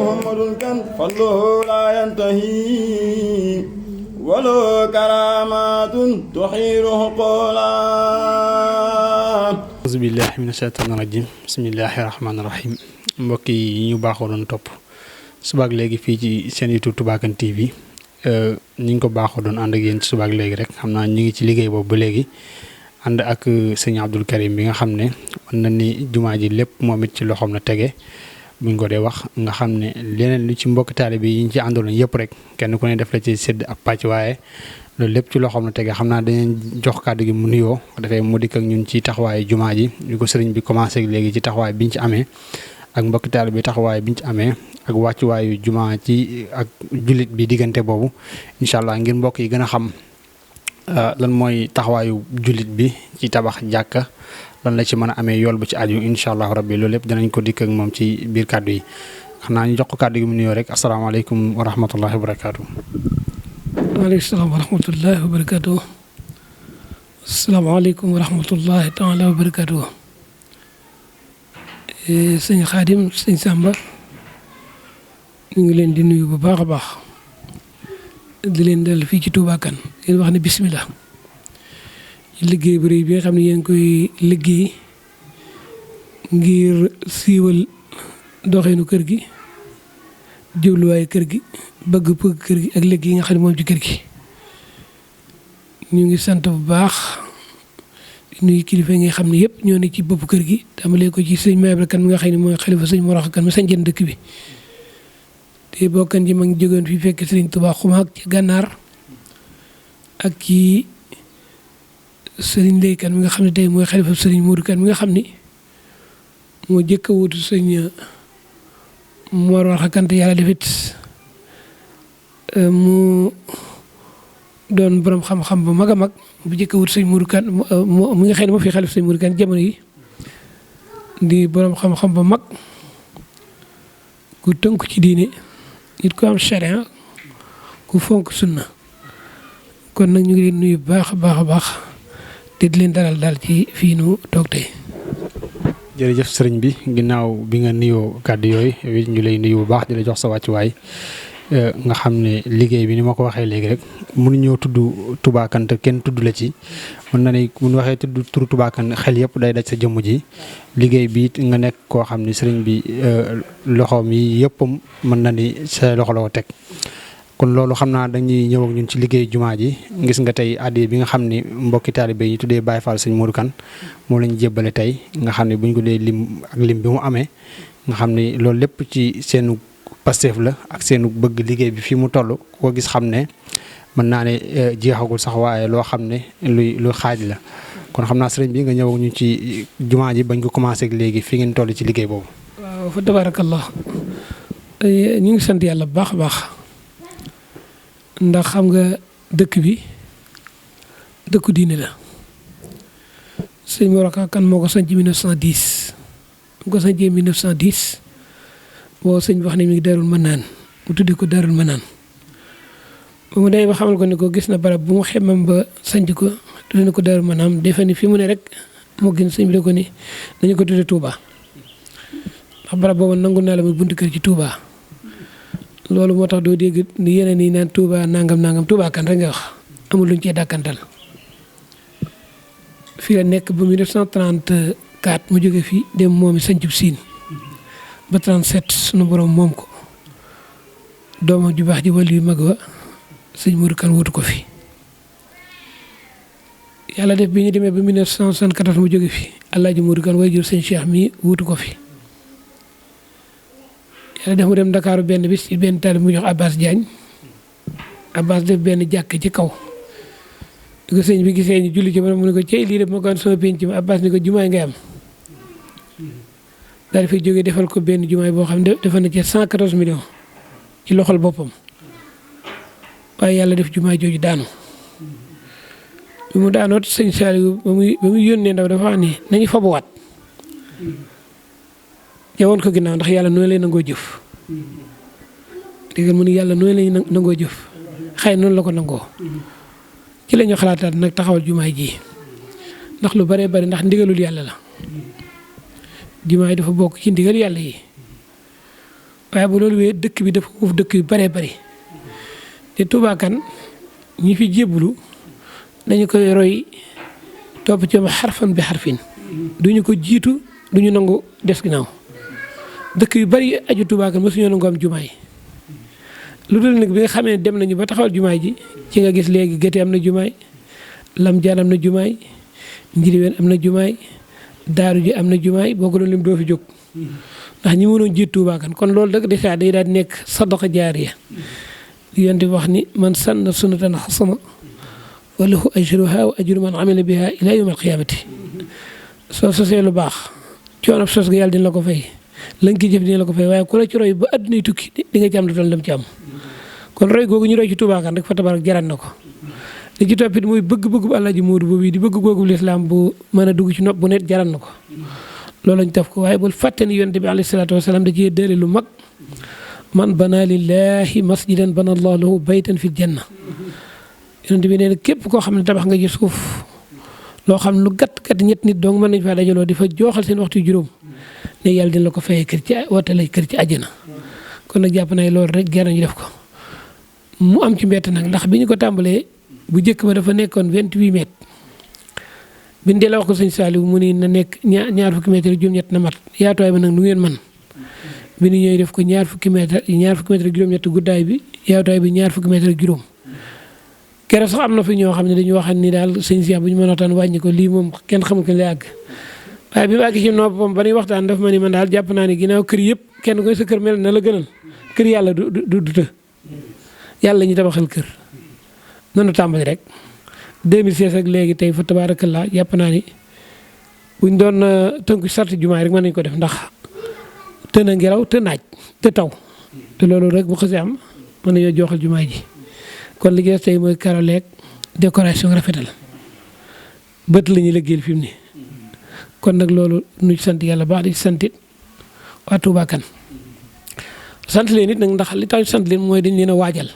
محمد كان فضله لا ينتهي ولو كرامات تحيره قولا auzu billahi mina shaytaani rajim bismillahi rahmaani rahim mbokk yi ñu baaxoo doon topp subaak léegi fii ci seen YouTube Touba Kane TV ni ñu ko baaxoo doon ànd ak yéen ci subaak léegi rek xam naa ñu ngi ci liggéey boobu ba léegi ànd ak sëñ Abdou Karim bi nga xam ne mën na ni jumaa ji lépp moom it ci loxoom la tege buñ ko dee wax nga xam ne leneen lu ci mbokk taalibe yi ñu ci àndaloon yëpp rek kenn ku ne def la ci sédd ab pàcc waaye loolu lépp ci loxoom la tege xam naa dañu jox kàddu gi mu nuyoo dafay mu dikk ak ñun ci taxawaayu jumaa ji ñu ko sëriñ bi commencé léegi ci taxawaay bi ñu ci amee ak mbokk taalibe bi taxawaay bi ñu ci amee ak wàccuwaayu jumaa ci ak jullit bi diggante boobu incha allah ngir mbokk yi gën a xam lan mooy taxawaayu jullit bi ci tabax jàkka lan la ci mën a amee yool bu ci aju incha allah rabbi loolu lépp danañ ko dikk ak moom ci biir kàddu yi xam naa ñu jox ko kàddu gi mu nuyoo rek asalaamaaleykum wa rahmatullahi wa barakaatu. waaleykum salaam wa rahmatullahi wa barakaatu. asalaamaaleykum wa rahmatullahi taala wa barakaatu. sëñ Xaadim sëñ Samba ñu ngi leen di nuyu bu baax a baax di leen dal fii ci Touba Kane leen wax ne bismillah liggéey bu rëy bi nga xam ne yéen koy liggéey ngir siiwal doxeenu kër gi jubluwaayu kër gi bëgg kër gi ak liggéey yi nga xam ne moom ci kër gi ñu ngi sant bu baax nuyu kilifa yi nga xam ne yëpp ñoo ne ci bopp kër gi tàmbalee ko ci sëñ Maïbra Kane mi nga xam ne mooy xalifa sëñ Moroxa Kane mi sañjeen dëkk bi te bokkan ji ma ngi jógoon fi fekk sëriñ Tuubaa xumaag ci gànnaar ak ci sëriñ Lay Kane mi nga xam ne tey mooy xalifa sëriñ Modou Kane mi nga xam ni moo jëkk a wutu sëñ Mor Warxa Kane te yàlla defit mu doon borom xam-xam bu mag a mag bu jëkk a wutu sëñ Modou Kane mi nga xam ne moo fi xalifa sëñ Modou Kane jamono yi di borom xam-xam bu mag ku tënku ci diine nit ku am charia ku fonk sunna kon nag ñu ngi leen nuyu baax a baax a baax te di leen dalal daal ci fii nu toog tey. jërëjëf sëriñ bi ginnaaw bi nga nuyoo kàddu yooyu ñu lay nuyu bu baax di la jox sa wàccuwaay nga xam ne liggéey bi ni ma ko waxee léegi rek mënuñoo tudd Touba Kane te kenn tudd la ci mën na ne bu ñu waxee tudd turu Touba Kane xel yëpp day daj sa jëmm ji liggéey bi it nga nekk koo xam ne sëriñ bi loxoom yi yëpp mën na ni sa loxo la ko teg. kon loolu xam naa dañuy ñëw ak ñun ci liggéey jumaa ji gis nga tey addiya bi nga xam ne mbokki taalibe yi tuddee Baye Fall sëñ Modou Kane moom lañu jébbale tey nga xam ne buñ ko dee lim ak lim bi mu amee nga xam ne loolu lépp ci seenu Pastef la ak seenu bëgg liggéey bi fii mu toll koo gis xam ne mën naa ne jeexagul sax waaye loo xam ne luy xaaj la kon xam naa sëriñ bi nga ñëw ak ñun ci jumaa ji bañ ko commencé ak léegi fi ngeen toll ci liggéey boobu. waaw fa tabarakallah ñu ngi sant yàlla bu baax a baax. ndax xam nga dëkk bi dëkku diine la sëñ Mor Warxa Kane moo ko sanc 1910 mu ko sancee 1910 boo sëñ bi wax ne mi ngi Daarul Manaan mu tuddee ko Daarul Manaan ba mu demee ba xamal ko ne ko gis na barab bu mu xemmam ba sanc ko tuddee na ko Daarul Manaan defe ni fi mu ne rek moo gën sëñ bi da ko ni nañu ko tuddee Touba ndax barab boobu nangu naa la muy buntu kër ci Touba loolu moo tax doo dégg ni yeneen yi naan Touba nangam Touba Kane rek nga wax amul luñ cee dàkkantal fii la nekk ba 1934 mu jóge fii dem moom i sañcub Siin ba 37 sunu borom moom ko doomam ju baax ji wàllu yu mag wa sëñ Modou Kane wutu ko fi yàlla def bi ñu demee ba 1974 mu jóge fi Alaaji Modou Kane way jur sëñ Cheikh mi wutu ko fi yàlla def mu dem Ndakaaru benn bis ci benn taalib mu jox Abbas Diagne Abbas def benn jàkk ci kaw di ko sëñ bi gisee ñu julli ci mu ne ko cey lii def ma ko sama penc ma Abbas ni ko jumaay ngay am daal di fay jógee defal ko benn jumaay boo xam ne dafa na ci 114 millions ci loxol boppam waaye yàlla def jumaay jooju daanu bi mu daanoot sëñ Saliou ba muy yónnee ndaw dafa wax ni nañu fabuwaat jawoon ko ginnaaw ndax yàlla noonu lay nangoo jëf dégg mu ni yàlla noonu lay nangoo jëf xëy noonu la ko nangoo ci la ñu xalaataat nag taxawal jumaay ji ndax lu bare bari ndax ndigalul yàlla la jumaay dafa bokk ci ndigal yàlla yi waaye bu loolu wee dëkk bi dafa uuf dëkk yu baree bari te Touba Kane ñi fi jébbalu dañu koy roy topp ci xarfan bi xarfin duñu ko jiitu duñu nangu des ginnaaw dëkk yu bari aju Touba Kane mosuñoo nangu am jumaay lu dul nag bi nga xamee dem nañu ba taxawal jumaay ji ci nga gis léegi Gété am na jumaay Lam Jaan am na jumaay Njiriween am na jumaay Daaru ji am na jumaay boo ko doon lim doo fi jóg ndax ñi mënoon jiit Touba Kane kon loolu dëgg déjà day daal di nekk sadaqa jaariya li yonent bi wax ni man sanna sunnatan hasana wa lahu ajruha wa ajru man amila biha ila yawm alqiyamati soo sosee lu baax coono sos ga yàlla dina la ko fay la nga ki jëf dina la ko fay waaye ku la ci roy ba addunay tukki di nga ci am lu toll dem ci am kon roy googu ñu roy ci Touba Kane rek fa tabarak jaran na ko li ci toppit muy bëgg-bëgg bu Alaaji Moodu boobu di bëgg-bëggu lislaam bu mën a dugg ci nopp bu net jaran na ko loolu lañ def ko waaye bul fàtte ni yonent bi alayhi salaatu wasalaam da cee dële lu mag man bana lillahi masjidan bana allahu lahu baytan fi janna yonent bi nee na képp koo xam ne tabax nga ci suuf loo xam ne lu gàtt gàtt ñett nit dong mën nañ faa dajaloo di fa jooxal seen waxtu juróom ne yàlla dina la ko fayee kër ci watale kër ci àjjana kon nag jàpp naa loolu rek jar nañu def ko mu am ci mbett nag ndax bi ñu ko tàmbalee bu njëkk ba dafa nekkoon 28 mètres bi ñu delloo wax ko sëñ Saliou mu ni na nekk ñaar fukki mètres juróom-ñett na mat yaatuwaay ba nag nu ngeen man bi ñu ñëwee def ko ñaar fukki mètres juróom-ñett guddaay bi yaatuwaay bi ñaar fukki mètres juróom keroog sax am na fi ñoo xam ne dañu waxan ni daal sëñ Cheikh bu ñu mën a waxtaan wàññi ko lii moom kenn xamul ko lay àgg waaye bi mu àgg ci noppam ba ñuy waxtaan daf ma ni man daal jàpp naa ni ginnaaw kër yëpp kenn koy sa kër mel na la gënal kër yàlla du të yàlla ñu tabaxal kër nanu tàmbali rek 2016 ak léegi tey fa tabaarakallaa jàpp naa ni buñ doon tënku sarti jumaay rek mën nañu ko def ndax të na ngelaw të naaj të taw te loolu rek bu xasee am mën nañoo joxal jumaay ji kon li tey mooy karoleeg décoration rafetal bët la ñuy liggéeyal fi mu ne kon nag loolu nu sant yàlla baax di santit waa Touba Kane sant leen it nag ndax li tax sant leen mooy dañ leen a waajal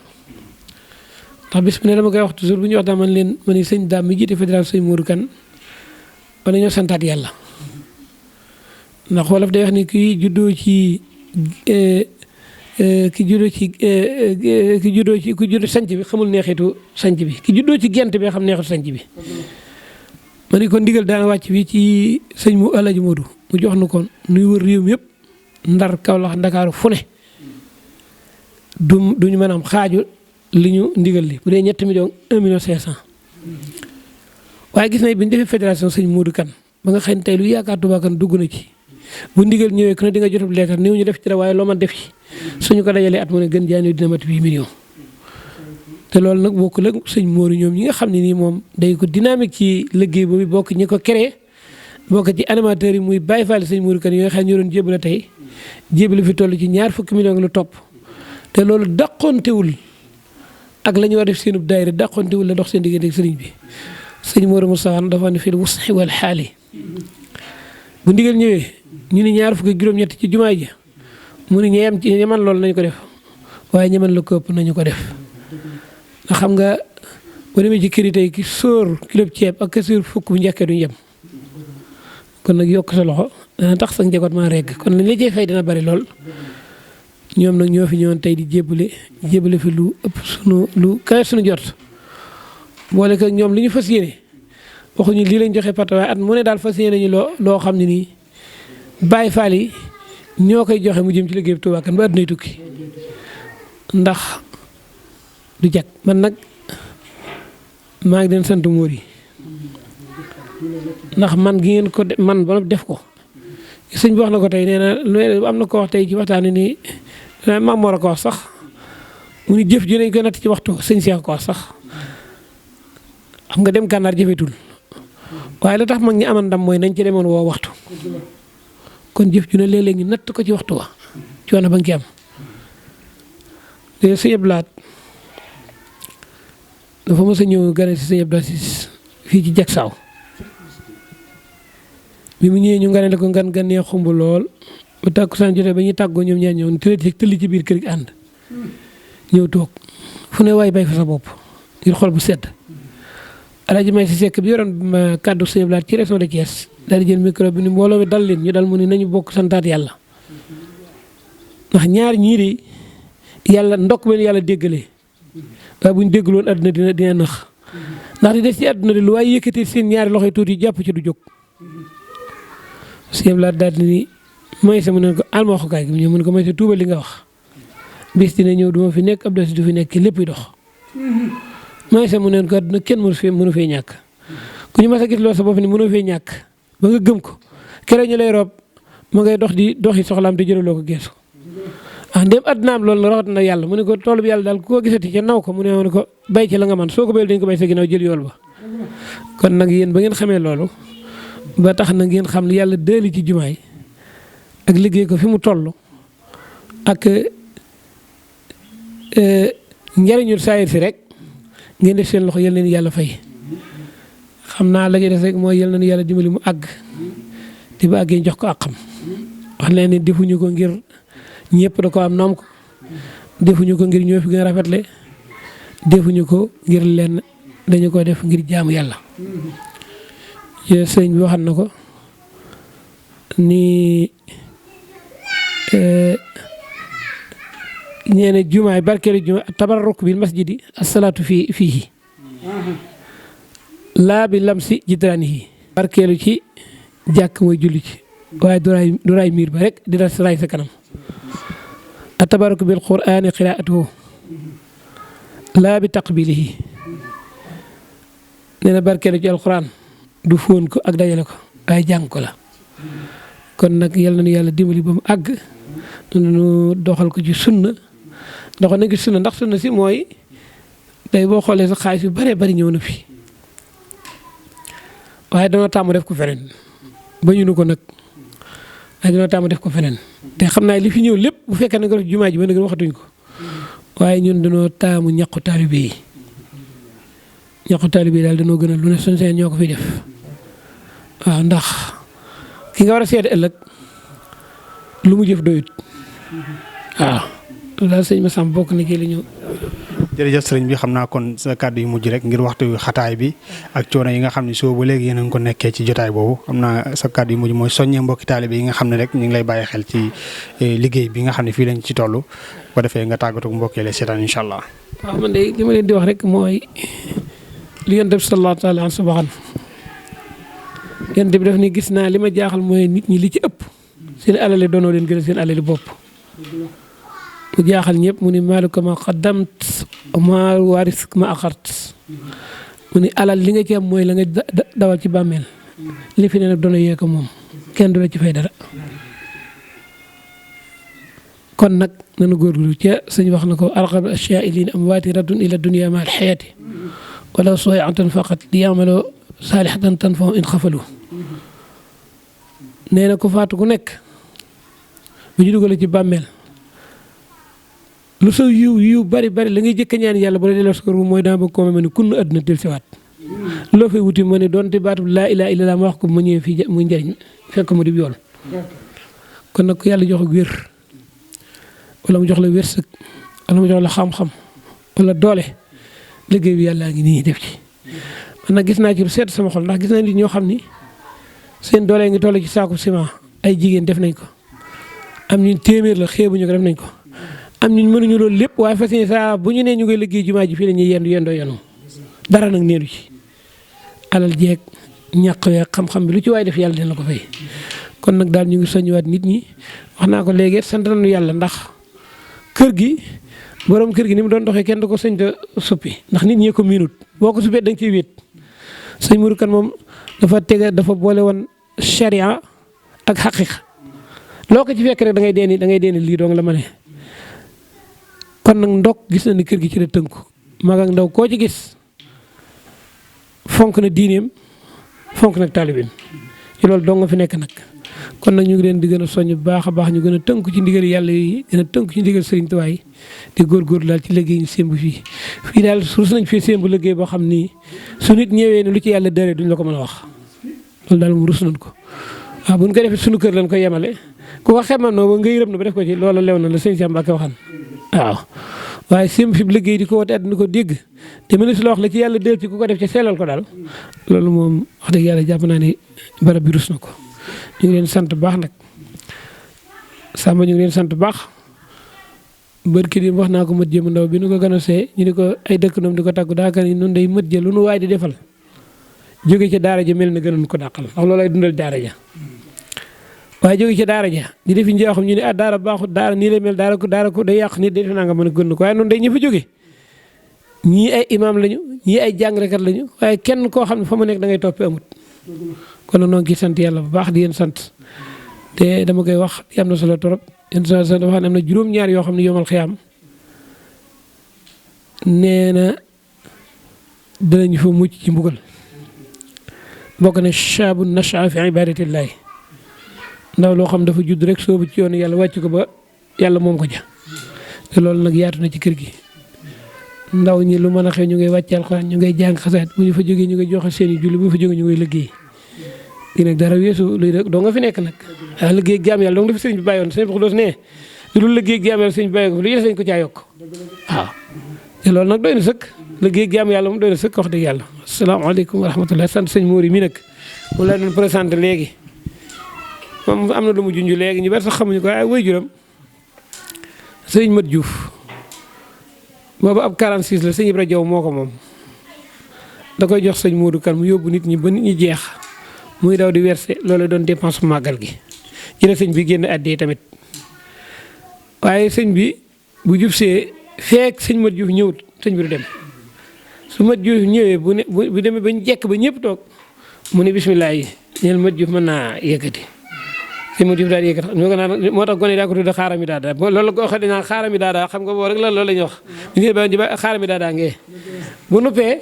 ndax bis bu ne dama koy wax toujours bu ñuy wax daa man leen ma ni sëñ daam mi jiite fédération sëñ Modou Kane wala ñoo santaat yàlla ndax wolof day wax ni ki juddoo ci ku juddoo sanc bi xamul neexitu sanc bi ki juddoo ci gent bi xam neexitu sanc bi ma ni ko ndigal daana wàcc bi ci sëñ mu Alaaji Moodu mu jox nu ko nuy wër réew mi yëpp Ndar Kawlax Ndakaaru fu ne duñu mën a am xaaju li ñu ndigal li bu dee 7 millions 1 million 500 waaye gis nañ bi ñu defee fédération sëñ Modou Kane ba nga xëy ne tey lu yaakaar Touba Kane dugg na ci bu ndigal ñëwee ku ne di nga jotub leetar néew ñu def ci dara waaye loo man def ci suñu ko dajalee at mu ne gën jaanee dina mat 8 millions te loolu nag bokkul ak sëñ Modou ñoom ñi nga xam ne nii moom day ko dynamique ci liggéey boobu bokk ñi ko créé bokk ci animateurs yi muy Baye Fall sëñ Modou Kane yi nga xam ne ñoo doon jébale tey jébale fi toll ci ñaar fukki millions lu topp te loolu dàqontewul ak la ñu war def seenub daayira dàqontewul la dox seen diggante ak sëriñ bi sëñ Modou Moussa dafa ne fil wus'i wal xaali bu ndigal ñëwee ñu ni ñaar fukki juróom-ñett ci jumaa ji mu ni ñeem ci ñeman loolu nañu ko def waaye ñeman la ko ëpp nañu ko def ndax xam nga boo demee ci kër yi tey ki sóor kilo ceeb ak ka sóor fukk bu njëkkee duñu yem kon nag yokk sa loxo dana tax sa njaboot maa regg kon li cay fay dina bari lool ñoom nag ñoo fi ñëwoon tey di jébbale fi lu ëpp lu kawe sunu jot boole ko ñoom li ñu fas yéene waxuñu lii lañ joxe part waaye at mu ne daal fas yéene ñu loo xam ne nii Baay Faal yi ñoo koy joxe mu jëm ci liggéey Touba Kane ba addunay tukki ndax du jag man nag maa ngi leen sant móor yi ndax man gi ngeen ko man ba def ko sëñ bi wax na ko tey nee na lu am na ko wax tey ci waxtaan ni maam moo ko wax sax mu ni jëf ji nañ ko natt ci waxtu sëñ Cheikh ko wax sax xam nga dem gànnaar jëfetul waaye la tax mag ñi aman ndam mooy nañ ci demoon woo waxtu kon jëf ju ne léeg-léeg ñu natt ko ci waxtu wa coono ba nga ci am te sëñ Abdou Lahad dafa mos a ñëw gane si sëñ Abdou Aziz fii ci Jaksaaw bi mu ñëwee ñu nganale ko ngan nee xumb lool ba tàkkusaan jotee ba ñuy tàggoo ñoom ñaar ñëw tëlli ci biir kër gi ànd ñëw toog fu ne waay bay fa sa bopp ngir xol bu sedd Alaaji May si Sekk bi yoroon kàddu sëñ Abdou Lahad ci région de Thiès daal di jël micro bi ni mbooloo mi dal leen ñu dal mu ni nañu bokk santaat yàlla ndax ñaar ñii de yàlla ndokk ba yàlla déggalee waaye bu ñu déggloon àdduna dina nax ndax di des ci àdduna de lu waaye yëkkati seen ñaari loxo tuuti jàpp ci du jóg. sëñ Abdou daal di ni may sa mu ne ko almaxukaay gi mu ñëw mu ne ko may sa tuubal li nga wax bis dina ñëw du ma fi nekk Abdou du fi nekk lépp dox. may sa mu ne ko àdduna kenn mënu fee ñàkk ku ñu mas a gis loolu sa bopp ni mënu fee ñàkk ba nga gëm ko keroog ñu lay rob ma ngay doxi soxlaam te jëlaloo ko geesu. ndéem àddunaam loolu na rawat na yàlla mu ne ko tool bi yàlla daal ku ko gisati ca naw ko mu ne ko bay ci la nga man soo ko bayal dañ ko bay sa ginnaaw jël yool ba. kon nag yéen ba ngeen xamee loolu ba tax na ngeen xam li yàlla dëli ci jumaay ak liggéey ko fi mu toll ak njariñul saayir si rek ngeen def seen loxo yal leen yàlla fay. xam naa la ñuy def rek mooy yal nañu yàlla dimbali mu àgg te ba àggee jox ko àqam wax leen ni defuñu ko ngir ñëpp da ko am noom ko defuñu ko ngir ñoo fi gën a rafetle defuñu ko ngir lenn dañu ko def ngir jaamu yàlla. sëñ bi waxal na ko ni ñeene jumaay barkeelu jumaa tabarruk bil masjidi asalaatu fiihi laa bi lamsi jidraanihi barkeelu ci jàkk mooy julli ci waaye du raay miir ba rek di raay sa kanam. atabaruk bil qur'ani qiraatuhu laa bi taqbilihi nee na barkeelu ci alquran du fóon ko ak dajale ko waaye jàng ko la. kon nag yal na nu yàlla dimbali ba mu àgg nu doxal ko ci sunna doxal nañ ko ci sunna ndax sunna si mooy day boo xoolee sa xaalis yu bëree bëri ñëw na fi waaye danoo tàmm def ko feneen ba ñu nu ko nag waaye danoo tàmm def ko feneen te xam naa li fi ñëw lépp bu fekkee ne nga def jumaa ji ba nag waxatuñ ko waaye ñun danoo taamu ñaqu taalibe yi ñaqu taalibe yi daal danoo gën a lu ne suñ seen ñoo ko fi def waaw ndax ki nga war a seet ëllëg lu mu jëf doyut waaw loolu daal sëñ Massamba bokk na ci li ñu. jërëjëf sëriñ bi xam naa kon sa kàddu yu mujj rek ngir waxtu xataay bi ak coono yi nga xam ne soo ba léegi yéen a ngi ko nekkee ci jotaay boobu xam naa sa kàddu yu mujj mooy soññee mbokki taalibe yi nga xam ne rek ñu ngi lay bàyyi xel ci liggéey bi nga xam ne fii lañ ci toll ba defee nga tàggatu mbokk yi lay seetaan incha allah. waaw man de li ma leen di wax rek mooy li Yonent bi sallallahu taala an subaxan Yonent bi daf ni gis naa li ma jaaxal mooy nit ñi li ci ëpp seen alali doonoo leen gën a seen alali bopp. mu jaaxal ñëpp mu ni maaluka ma qaddamt ma waris ma axart mu ni alal li nga ci am mooy la nga dawal ci bàmmeel li fi ne nag doona yee ko moom kenn du la ci fay dara. kon nag nanu góorgóorlu ca sëñ wax na ko arqab ashyaa'iliin amwaati raddun ila dunya ma alxayaati wala soyatan faqat li yamaloo saalihatan tanfahum in xafalu nee na ku faatu ku nekk bu ñu dugale ci bàmmeel lu soo yiw bari la ngay jëkk ñaan yàlla bu la delloo sukkur mooy daa bëgg koo ma ne kunn àdduna del siwaat loo fay wuti ma ne doonte baatu laa ilaaha illallaah ma wax ko ma ñëwee fii muy njëriñ fekk mu di yool kon nag ku yàlla jox ak wér wala mu jox la wërsëg wala mu jox la xam-xam wala doole liggéey bi yàlla ngi nii def ci man nag gis naa ci lu seet sama xol ndax gis naa nit ñoo xam ni seen doole ngi toll ci saaku ciment ay jigéen def nañ ko am ñu téeméer la xeebuñu ko def nañ ko am ñu mënuñu loolu lépp waaye fas yéene saa bu ñu nee ñu koy liggéey jumaa ji fii la ñuy yendoo yenu dara nag neenu ci alal jeeg ñàq weeg xam-xam bi lu ci waay def yàlla dina la ko fay. kon nag daal ñu ngi soññiwaat nit ñi wax naa ko léegi sant nañu yàlla ndax kër gi borom kër gi ni mu doon doxee kenn du ko sëñ te suppi ndax nit ñee ko miinut boo ko suppee da nga ciy wéet sëñ Mourou Kane moom dafa boole woon charia ak xaqiqa loo ko ci fekk rek da ngay deeni lii dong la ma ne. kon nag ndok gis na ni kër gi ci la tënku mag ak ndaw koo ci gis fonk na diineem fonk nag taalibeem ci loolu dong nga fi nekk nag kon nag ñu ngi leen di gën a soññ bu baax a baax ñu gën a tënku ci ndigal yàlla yi gën a tënku ci ndigal Sëriñ Tuubaa yi di góorgóorlu daal ci liggéey ñu sémb fii daal suus nañ fii sémb liggéey boo xam ni su nit ñëwee ne lu ci yàlla dëree duñ la ko mën a wax loolu daal mu rus nañ ko waaw bu ñu ko defee suñu kër lañ koy yemale ku ko xemal no ba nga yërëm na ba def ko ci loolu lew na la sëñ Cheikh Mbacke waxan waaw waaye sim fi liggéey di ko woote àdduna ko dégg te mënees la wax la ci yàlla del ci ku ko def ci sellal ko daal loolu moom wax dëgg yàlla jàpp naa ne barab bi rus na ko ñu ngi leen sant baax nag Samba ñu ngi leen sant baax barki di wax naa ko mët jëm ndaw bi nu ko gën a see ñu ni ko ay dëkk noom di ko tàggu daaka ni nun day mët ja lu nu waay di defal jóge ci daara ja mel na gënoon ko dàqal ndax loolay dundal daara ja waaye jóge ci daara ja di defi njoo xam ñu ne daara baaxut daara nii lay mel daara ko day yàq nit day def naa nga mën a gën ko waaye noonu day ñë fa jóge ñii ay imaam lañu ñii ay jàngalekat lañu waaye kenn koo xam ne fa mu nekk da ngay toppi amut kon nag noo ngi sant yàlla bu baax di yéen sant te dama koy wax am na solo trop yéen sant dafa xam ne am na juróom-ñaar yoo xam ne yomal xiyaam nee na danañu fa mucc ci mbugal bokk na shaabun nashaa fi ibadatillahi ndaw loo xam dafa judd rek soobu ci yoonu yàlla wàcc ko ba yàlla moom ko ja te loolu nag yaatu na ci kër gi ndaw ñi lu mën a xew ñu ngay wàcc alxuraan ñu ngay jàng xasaat bu ñu fa jógee ñu ngay joxe seen i julli bu ñu fa jógee ñu ngay liggéey di nag dara weesu luy rek doo nga fi nekk nag ah liggéey gi am yàlla doo nga fi sëriñ bi bàyyoon sëriñ bi Xuddoos ne lu liggéey gi am yàlla sëriñ bi bàyyi ko lu yées dañ ko caa yokk waaw te loolu nag doy na sëkk liggéey gi am yàlla moom doy na sëkk wax dëgg yàlla asalaamaaleykum wa rahmatulah sant sëñ Mori mi nag moom laa doon présenté léegi moom am na lu mu junj léegi ñu bari sax xamuñu ko ay waajuram sëriñ Mat Diouf boobu ab 46 la sëñ Ibra Jaw moo ko moom da koy jox sëñ Modou Kan mu yóbbu nit ñi ba nit ñi jeex muy daw di versé loolu doon dépense bu màggal gi ci la sëñ bi génn àddee tamit waaye sëñ bi bu jub see feek sëñ Mat Diouf ñëwut sëñ bi du dem su Mat Diouf ñëwee bu demee bañ jekk ba ñëpp toog mu ne bisimilah yi ñeel Mat Diouf mën naa yëkkati sëñ Mat Diouf daal di yëkkati moo tax gone yi daa ko tudde xaarami daadaa loolu ko waxee dinaa xaarami daadaa xam nga boo rek loolu la ñuy wax ñu ba xaarami daadaa ngee bu nuppee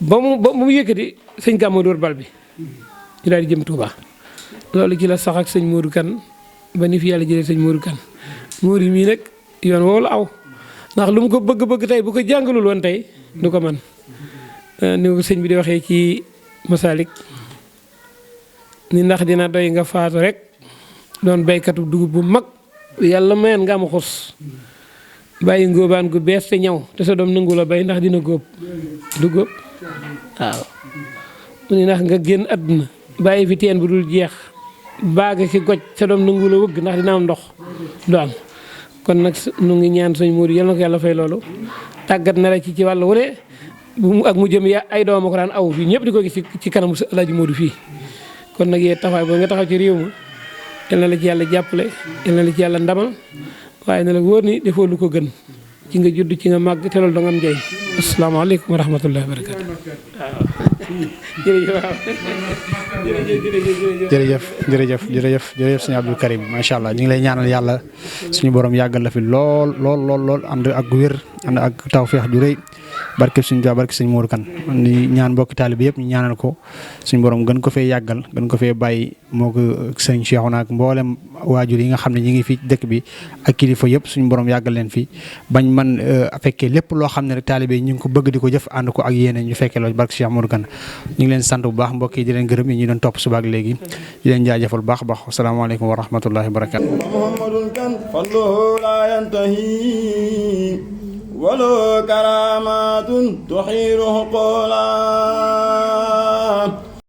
ba mu yëkkati sëñ Gàmmu dóor bal bi ñu daal di jëm Touba loolu ci la sax ak sëñ Modou Kan ba ni fi yàlla jëlee sëñ Modou Kan Mori mii nag yoon woowu la aw ndax lu mu ko bëgg tey bu ko jàngalul woon tey du ko man ni ko sëñ bi di waxee ci Masalik ni ndax dina doy nga faatu rek doon baykatu dugub bu mag yàlla mayen nga am xus bàyyi ngóobaan gu bees te ñaw te sa doom nangu la bay ndax dina góob du góob waaw mu ni ndax nga génn àdduna bàyyi fi teen bu dul jeex baaga ki goj sa doom nangu la wëgg ndax dina am ndox du am kon nag nu ngi ñaan sëñ Modou yal na ko yàlla fay loolu tàggat na la ci wàllu wu ne ak mu jëm ya ay doom ko daan aw fii ñëpp di ko gis ci kanamu Alaaji Modou fii kon nag yee taxawaay boobu nga taxaw ci réew mi yal na la ci yàlla jàppale yal na la ci yàlla ndamal waaye na la wóor ni defoo lu ko gën ci nga judd ci nga màgg te loolu da nga am njëriñ asalaamaaleykum wa rahmatullahi wa barakatu jërëjëf sëñ Abdou Karim macha allah ñu ngi lay ñaanal yàlla suñu borom yàggal la fi lool ànd ak wér ànd ak tawfeex ju rëy barke suñu Tuubaa barke sëñ Modou Kan di ñaan mbokki taalibe yëpp ñu ñaanal ko suñu borom gën ko fee yàggal gën ko fee bàyyi moo ko sëñ Cheikhouna ak mboolem waajur yi nga xam ne ñi ngi fii dëkk bi ak kilifa yëpp suñu borom yàggal leen fi bañ man fekkee lépp loo xam ne rek taalibe yi ñu ngi ko bëgg di ko jëf ànd ko ak yéene ñu fekkee loolu barke Cheikh Modou Kan ñu ngi leen sant bu baax mbokk yi di leen gërëm yi ñu doon topp suba ak léegi di leen jaajëfal bu baax a baax asalaamaaleykum wa rahmatullahi wa barakatu محمد كان فضله لا ينتهي ولو كرامات تحيره قولا